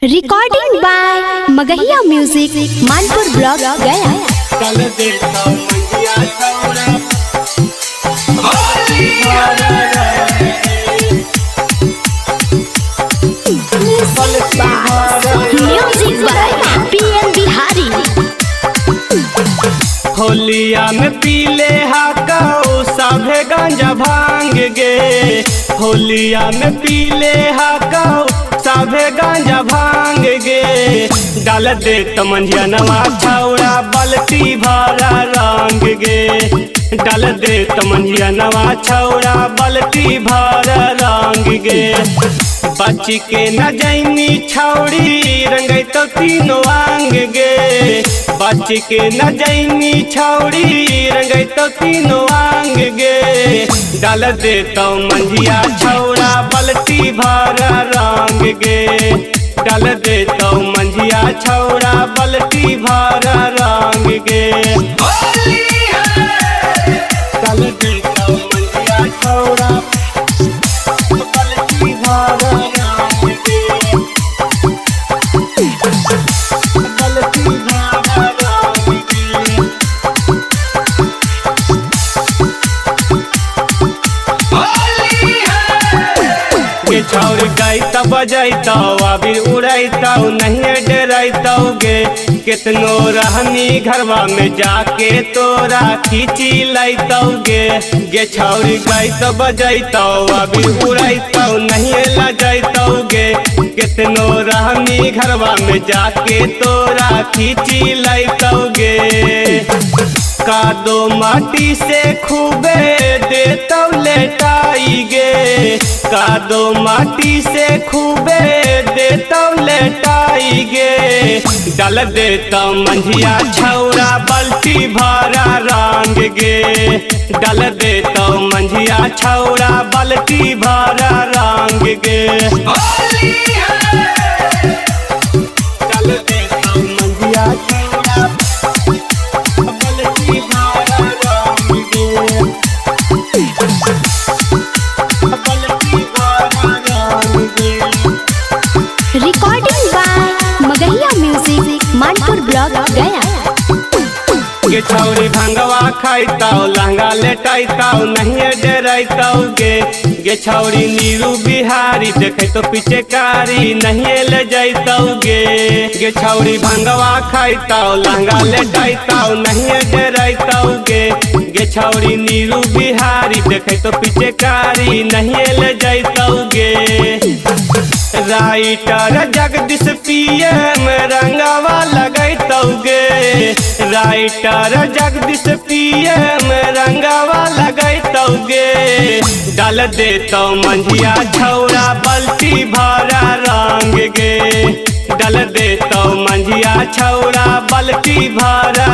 Recording by Magahiya music, Manpur block, Gaya. कल देता मंजिया छौरा Music by P N Bihari. होलिया में पीले हाकाओ साभे गांजा भांग गे। होलिया में पीले हाकाओ साभे गांजा भांग गे। डाल दे तमंजिया नवा छौरा बल्टी भरा रंग गे। डाल दे तमंजिया नवा छौरा बल्टी भरा रंग गे। बच के न जैनी छौड़ी रंगै तो तीनों आंग गे। बच के न जैनी छौड़ी रंगै तो तीनों आंग गे। डाल दे तो मंझिया छौरा बल्टी भरा रंग गे। डाल दे तो मंझिया छौरा बल्टी भरा रंग गे। डाल दे तो मंझिया छौरा बल्टी भरा रंग गे। बल्टी भरा रंग गे। गे छौरी गाइता बजैतौ अबीर उड़ैतौ नहीं डरैतौ गे। केतनो रहनी घरवा में जाके तोरा खींची लैतौ गे। गे छौरी गाइता बजैतौ अबीर उड़ैतौ नहीं लजैतौ गे। केतनो रहनी घरवा में जाके तोरा खींची लैतौ गे। कादो माटी से खूबे देतौ लेटाई गे। कादो माटी से खूबे देतौ लेटाई गे। डाल देतौ मंझिया छौरा बल्टी भरा रंग गे। डाल देतौ मंझिया छौरा बल्टी भरा रंग गे। डाल देतौ मंझिया छौरा बल्टी भरा रंग गे। बल्टी भरा रंग गे। Recording by Magahiya music, Manpur block, Gaya. गे छौरी भंगवा खाइतौ लहंगा लेटाइतौ नहीं डरैतौ गे। गे छौरी नीरू बिहारी देखै तो पीछे कारी नहीं ले जैतौ गे। गे छौरी भंगवा खाइतौ लहंगा लेटाइतौ नहीं डरैतौ गे। गे छौरी नीरू बिहारी देखै तो पीछे कारी नहीं ले जैतौ गे। राइटर जगदीश पीएम रंगवा लगैतौ गे। राइटर जगदीश पीएम रंगवा लगैतौ गे। डाल देतौ मंझिया छौरा बल्टी भरा रंग गे। डाल देतौ मंझिया छौरा बल्टी भरा